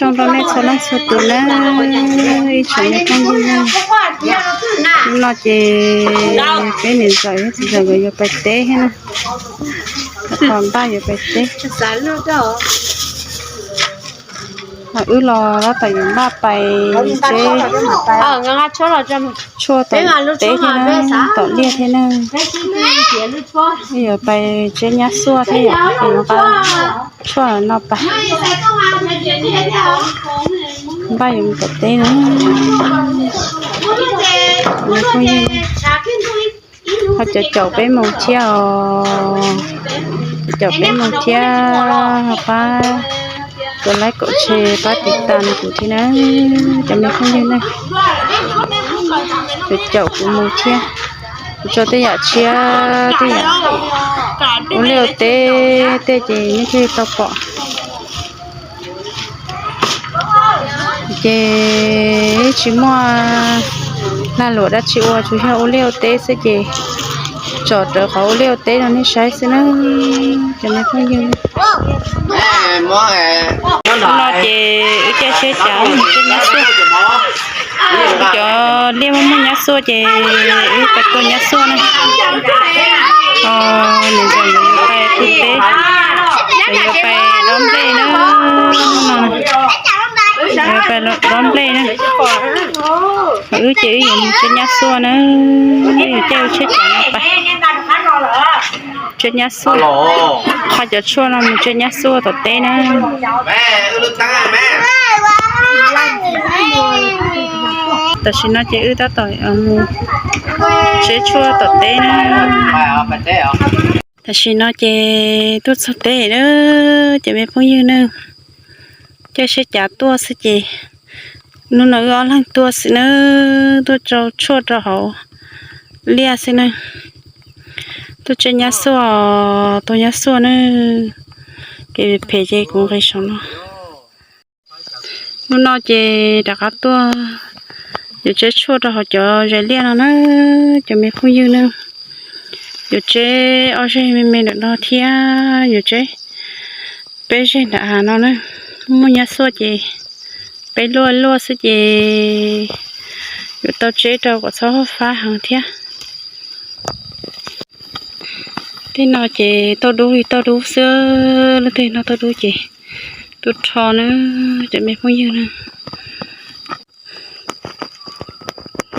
Zoo rau nej txhua leej txhua tus na, ib tsoom me phooj ywg na. Hnub no ces peb niam ntxawm thiab txiv ntxawm nkawd yuav pais teb thiab na. Qhov npaj yuav pais teb. Ho wb los tab tom yuav npaj pais tseb tshuaj tom teb thiab na, tom liaj thiab na. Wb yuav pais tseb nyab xuaj thiab yom, es yuav nqa tshuaj no pais. Npaj yuav mus tom teb na. Ho cov caum peb mus thiab os, cov caum peb mus thiab, pab kom like kom share, pab tiv tam kuv thiab na, cov me phooj ywg na. Cov caum kuv mus thiab, kuv tso tej yam tshiab tej yam ua liaj ua teb tej ces nej thiaj li tau pom. Ces tsis muaj lag luam dab tsi ua, tsuas yog ua liaj ua teb xwb ces tsom rawv qhov ua liaj ua teb rau nej saib xwb na, cov me phooj ywg. Hnub no ces wb caij tsheb cav mus tseb nyab xuaj. Cov liaj muaj muaj nyab xuaj ces wb pais tua nyab xuaj na. Niam ntxawm nkawd yuav pais pw teb, nkawd yuav pais dob nplej na. Nkawd yuav pais dob nplej na. Wb ces wb yuav mus tseb nyab xuaj na, wb yuav caij tsheb cav no pais tseb nyab xuaj, qhov cov tshuaj no mus tseb nyab xuaj tom teb na. Tam sim no ces wb tab tom mus tseb tshuaj tom teb na. Tam sim no ces tuaj txog teb lawm, cov me phooj ywg na, caij tsheb cav tuaj xwb ces hnub no wb ob leeg tuaj xwb na, tuaj tsau tshuaj rau hauv liaj xwb na. Tuaj tseb nyab xuaj, tua nyab xuaj na, kev phem ces kuv nqis saum no. Hnub no ces rov qab tuaj yuav tseb tshuaj rau hauv cov zes liaj no na, cov me phooj ywg na. Yuav tseb ob zeg me me ntawm no thiab yuav tseb peb zeg nram hav no na. Muaj nyab xuaj ces peb luaj luaj xwb ces yuav tau tseb rau kom txhob fab heev thiab. Tej no ces tauj dub li tauj dub xwb, lub twg no tauj dub ces tu rho na, cov me phooj ywg na.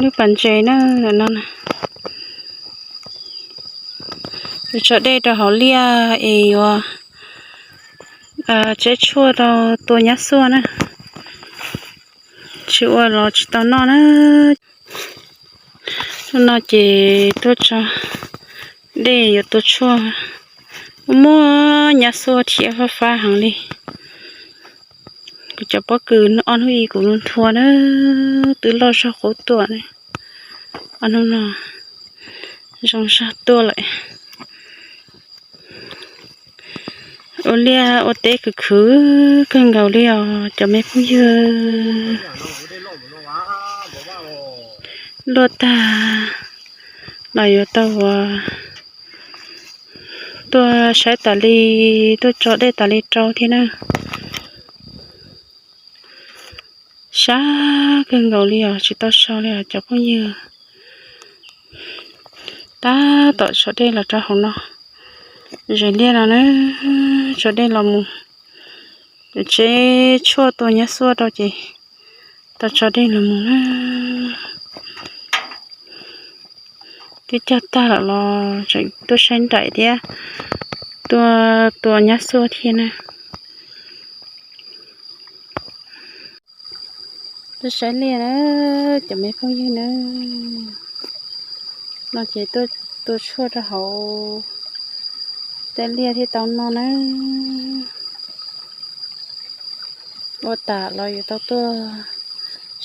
Lub pas ntses na, no na. Yuav tso dej rau hauv liaj es yuav tseb tshuaj rau tua nyab xuaj na. Tsis ua los tsis tau noj na. Hnub no ces tuaj tso dej yuav tua tshuaj, muaj nyab xuaj thiab fab fab heev li. Kuv cov pob kws ob hnub ib kuv nthua na, twb loj zog qub tuaj. Ob hnub no zoo zog tuaj lawm. Ua liaj ua teb khwv khwv kawg nkaus li os cov me phooj ywg. Luaj tag los yuav tau ua tuaj saib tas li, tuaj tso dej tas li rau thiab na. Sab kawg nkaus li os, tsis tau so li os cov phooj ywg. Tab tom tso dej los rau hauv no, zes liaj no na, tso dej los mus, tseb tshuaj tua nyab xuaj rau ces tau tso dej los mus na. Twb cog tag lawm los tseem tuaj saib nraim thiab, tuaj tua nyab xuaj thiab na. Tuaj saib liaj na, cov me phooj ywg na. No ces tuaj tua tshuaj rau hauv tej liaj thiaj tau noj na. Ua tas los yuav tau tuaj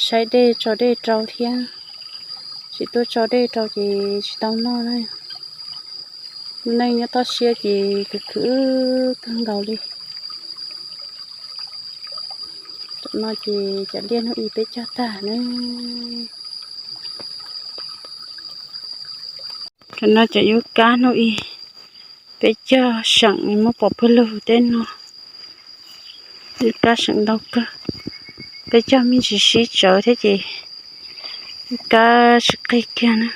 saib dej tso dej rau thiab, tsis tuaj tso dej rau ces tsis tau noj na. Neej nyob toj siab ces khwv khwv kawg nkaus li. Tam no ces cov liaj hnub ib peb cog tag na. Tam no cov yub kab hnub ib peb cog seem muab pov pawg lug teb no. Yub kab seem ntau kawg. Peb cog me ntsis sib tsawv thiab ces kab tsis qig kiag na.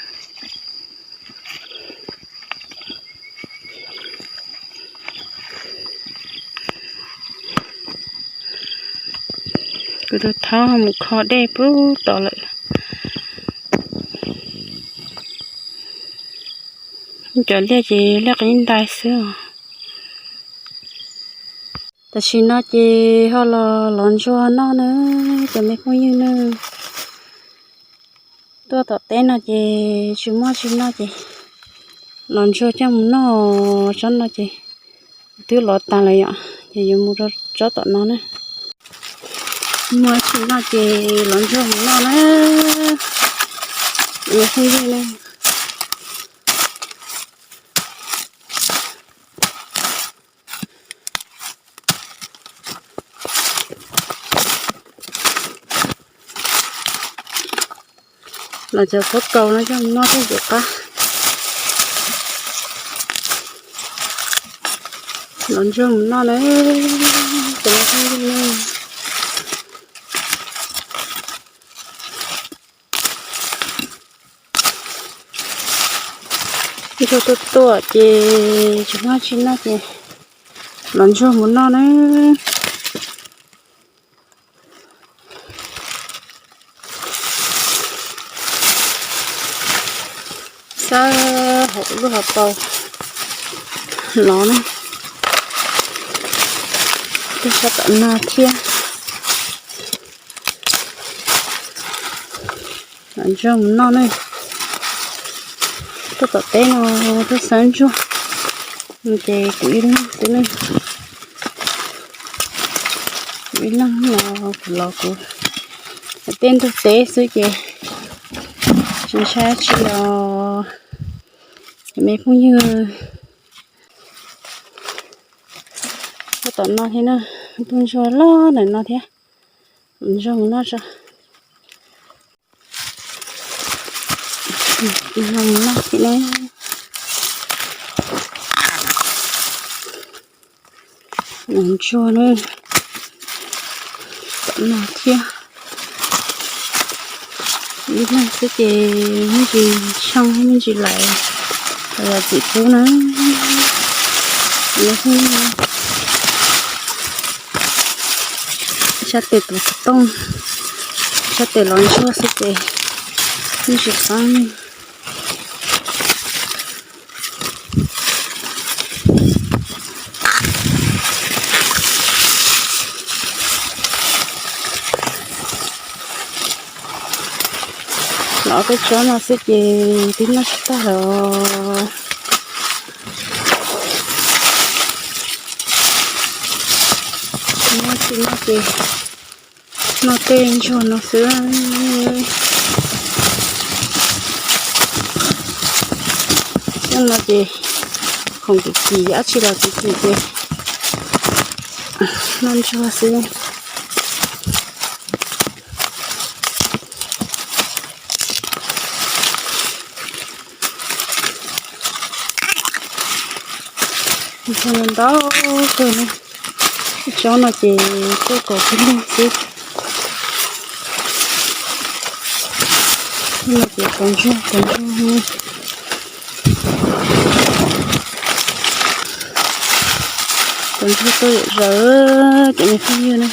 Kuv tus thaub mus kho dej pub tod lawm. Cov liaj ces liaj qib ntais xwb os. Tam sim no ces ho los lov ntsuag noj na, cov me phooj ywg na. Tuaj tom teb no ces tsis muaj tsis noj ces lov ntsuag coj mus noj. Tsob no ces twb lov tas lawm yom, ces yuav mus rau tsob tom no na. Muaj tsis noj ces lov ntsuag mus noj na. Cov me phooj ywg na. Los cov pob kaus no coj mus noj thiaj ntxim qab. Lov ntsuag mus noj na, cov me phooj ywg na. Ntsuag tuaj tuaj ces tsis muaj tsis noj ces lov ntsuag mus noj na. Xab hauv lub hauv paus lov na. Tuaj sab tom no thiab. Lov ntsuag mus noj ne. Tuaj tom teb no tuaj xawb ntsuag, ces kuv ib leeg xwb ne. Kuv ib leeg no kuv los kuv tej ntug teb xwb ces tsis ntshai dab tsi os. Cov me phooj ywg, tuaj tom no thiab na, tus ntsuag loj ntawm no thiab. Ntsuag mus noj tso. Ntsuag mus noj thiab na. Ntsuag na, tom no thiab. Ib leeg xwb ces me ntsis tsheej me ntsis lawm, los txim pub na. Sab tes tus xov tooj, sab tes lov ntsuag xwb ces me ntsis qab. Los peb tsob no xwb ces twb noj tsis tag lawm. Noj tsis noj ces noj tej ntsuag no xwb. Xyoo no ces khoom kim kim dab tsi los kim kim ces noj ntsuag xwb. Ntsuag ntau kawg na. Ib tsob no ces tuaj kaum tib leeg xwb. No ces kaum ntsuag kaum ntsuag, kaum ntsuag tuaj zawm zawm cov me phooj ywg na.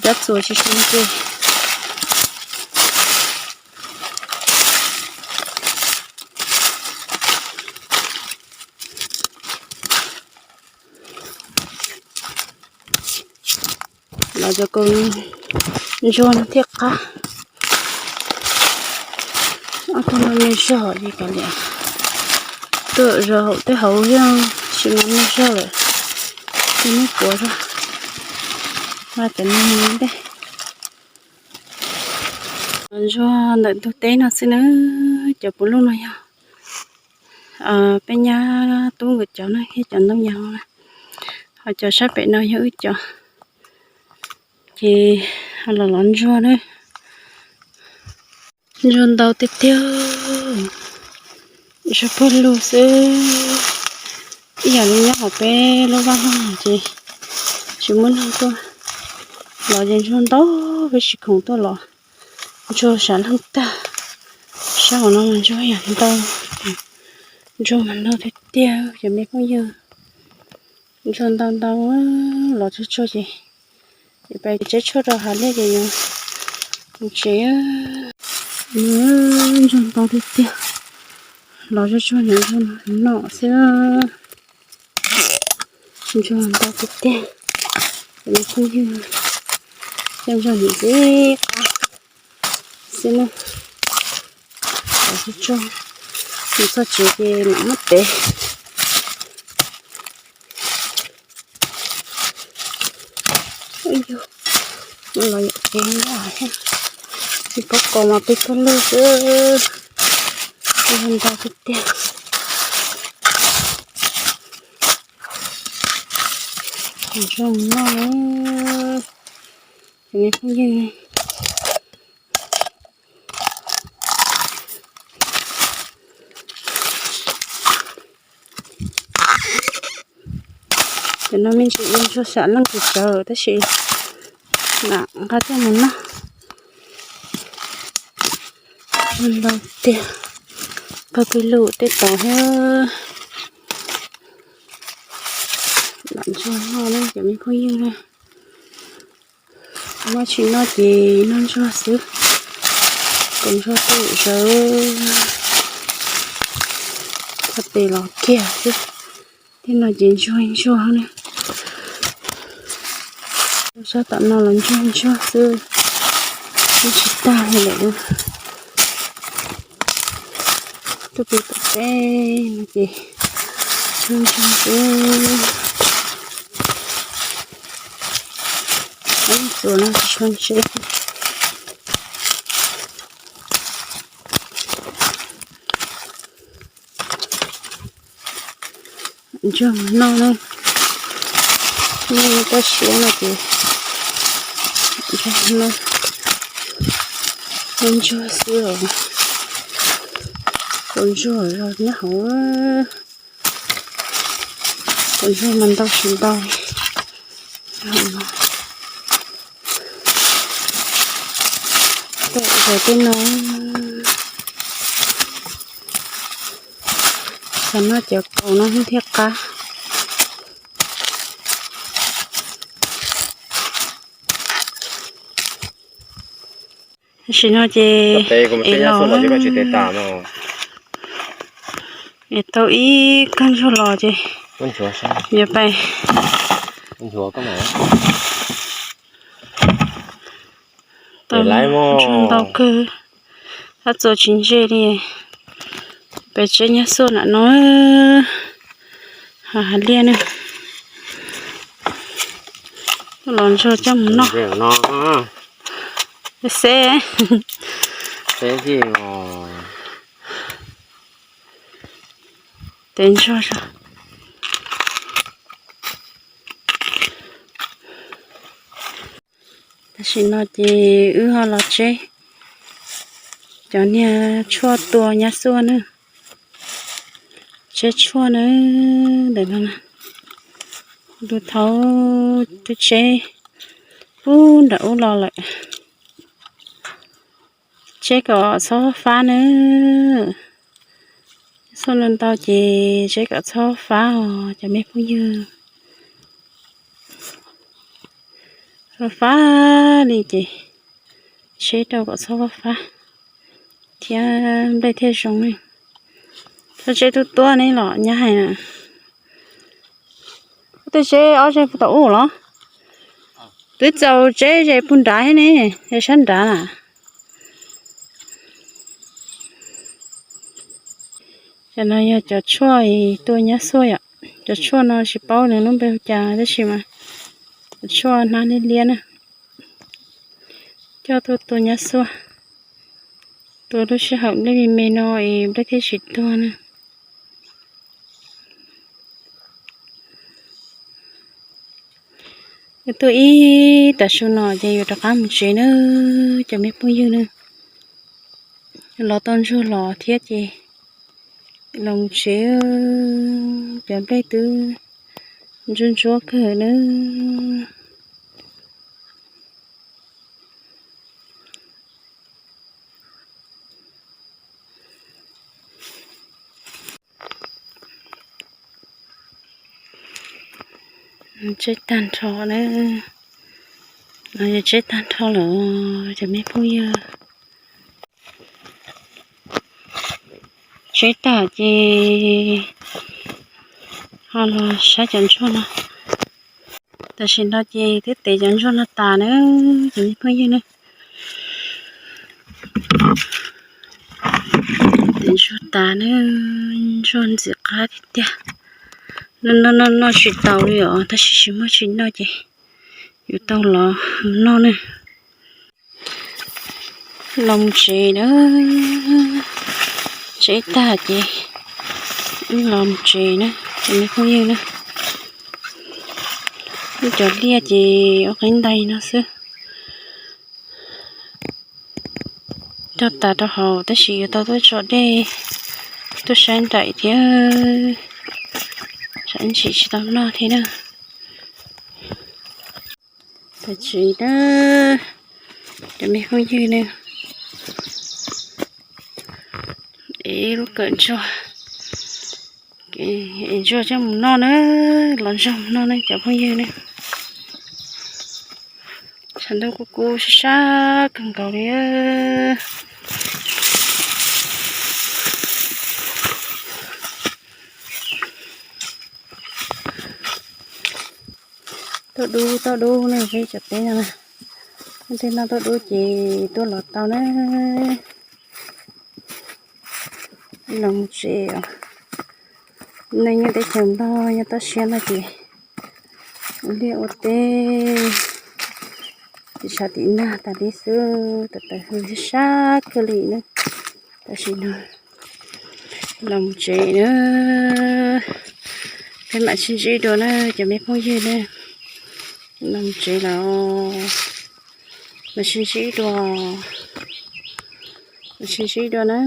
Cov txuas tsis su ces los cov kaus ntsuag no thiaj qab. Ob tug no me zog li kav liam, tuaj zaum hauv tej hauv yog tsis mas me zog lawm, tej nub puav zog, vaj cov no ntej. Ntsuag ntawm ntug teb no xwb na, cov puv luj no yog peb nyab tub nkawd cov na thiab cov ntoo yas na, ho cov sab pem no yog wb cov. Ces los lov ntsuag na. Ntsuag ntau tiag tiag, ntsuag puag lug xwb. Ib yam li nyob hauv peb lub vaj loog ces tsis muaj neeg tuaj. Los ces ntsuag ntau, peb tsis khoom tuaj los ntsuag sam leej tag. Sab hauv no mas ntsuag yam ntau, ntsuag mas ntau tiag tiag cov me phooj ywg. Ntsuag ntau ntau, los tsuag tsuag ces pais tseb tshuaj rau hav liaj ces yuav mus tsev. Ntsuag ntau tiag tiag, los tsuag tsuag ntsuag noj xwb. Ntsuag ntau tiag tiag, cov me phooj ywg, coj ntsuag ntxim qab xwb na. Los tsuag tsuag, mus txog tsev ces mam muab tev. Yog, los yam kev ntag thiab, tsis paub qos mas peb tuaj lwj xwb. Ntau tiag tiag. Zoo noj, cov me phooj ywg. Cov no me ntsis ua ntsuag sam leej tsis tsawv tab sis lam nqa coj mus noj. Ntau tiag, pawg pwg lug tej tod thiab. Lam ntsuag noj na cov me phooj ywg na. Muab tsis noj ces noj ntsuag xwb, kom ntsuag tuaj zawv. Txog tes los kiag xwb. Tej no ces ntsuag ntsuag na. Sab tom no los ntsuag ntsuag xwb, tsis tag li lawm. Tuaj pem tom teb no ces ntsuag ntsuag xwb. Txuas no tsis tshua ntse. Ntsuag mus noj na, nej tab siab no ces ntsuag noj, ntsuag xwb os. Tus ntsuag zog nyob hauv, tus ntsuag mas ntau tsis ntau. Tej zaum tej no, xav noj cov kaus no thiaj qab. Tam sim no ces es los es tau ib kawg ntsuag los ces yuav pais tau ntsuag ntau kawg, tab txuas tsis ntse li. Pais tseb nyab xuaj nram no, hav liaj na. Los ntsuag coj mus noj. Xeb, tev ntsuag. Tam sim no ces wb ho los tseb cov niag tshuaj tua nyab xuaj na. Tseb tshuaj na, ntawm no, tus thaud twb tseb ub nram ub los lawm. Tseb kom txhob fab na. Xuaj ntau ntau ces tseb kom txhob fab os cov me phooj ywg. Txhob fab li ces tseb rau kom txhob fab fab thiab nplej thiaj zoo li. Txhob tseb tuaj tuaj ne los nyab hais na. Tej tseb ob zeg puag tom ub los? Twb txaus tseb ze puag nrad thiab ne, ze sab nrad na. Cov no yog cov tshuaj tua nyab xuaj yom. Cov tshuaj no tsis paub nws lub npe hu cas tab sis mas cov tshuaj hnab liab liab na, coj tuaj tua nyab xuaj. Tua lub sij hawm nplej me me no es nplej thiaj tsis tuag na. Wb tuaj ib tag su no ces yuav rov qab mus tsev na, cov me phooj ywg na. Los tau ntsuag los thiab ces los mus tsev, cov nplej twb ntsuab ntsuab kawg na. Tseb tag nrho na, tseb tag nrho lawm cov me phooj ywg. Tseb tag ces ho los saib cov ntsuag no. Tam sim no ces twb tev cov ntsuag no tas na, cov me phooj ywg na. Tev ntsuag tas na, ntsuag ntxim qab tiag tiag. Noj noj noj tsis taus li os, tab sis tsis muaj tsis noj ces yuav tau los noj na. Los mus tsev na, tseb tag ces los mus tsev na, cov me phooj ywg na. Wb cov liaj ces ua qeeb ntais no xwb. Cog tas rau hauv tab sis yuav tau tuaj tso dej, tuaj saib nraim thiab, saib ntsim tsis tau noj thiab na. Tam sim na, cov me phooj ywg na, ev lub kawm ntsuag, ev ntsuag coj mus noj na, los ntsuag mus noj na cov phooj ywg na. Tshav ntuj kub kub sab sab kawg nkaus li. Tuaj dub tuaj dub ne, peb cov teb no na, leej twg noj tuaj dub ces tuaj los tau na. Los mus tsev os. Neej nyob teb chaws Nplog nyob toj siab no ces ua liaj ua teb, tim tshav tim nag tas li xwb, tawm tawm hws sab kawg li na. Tam sim no los mus tsev na, peb mam sib ntsib dua na cov me phooj ywg na. Los mus tsev lawm, mam sib ntsib dua, mam sib ntsib dua na.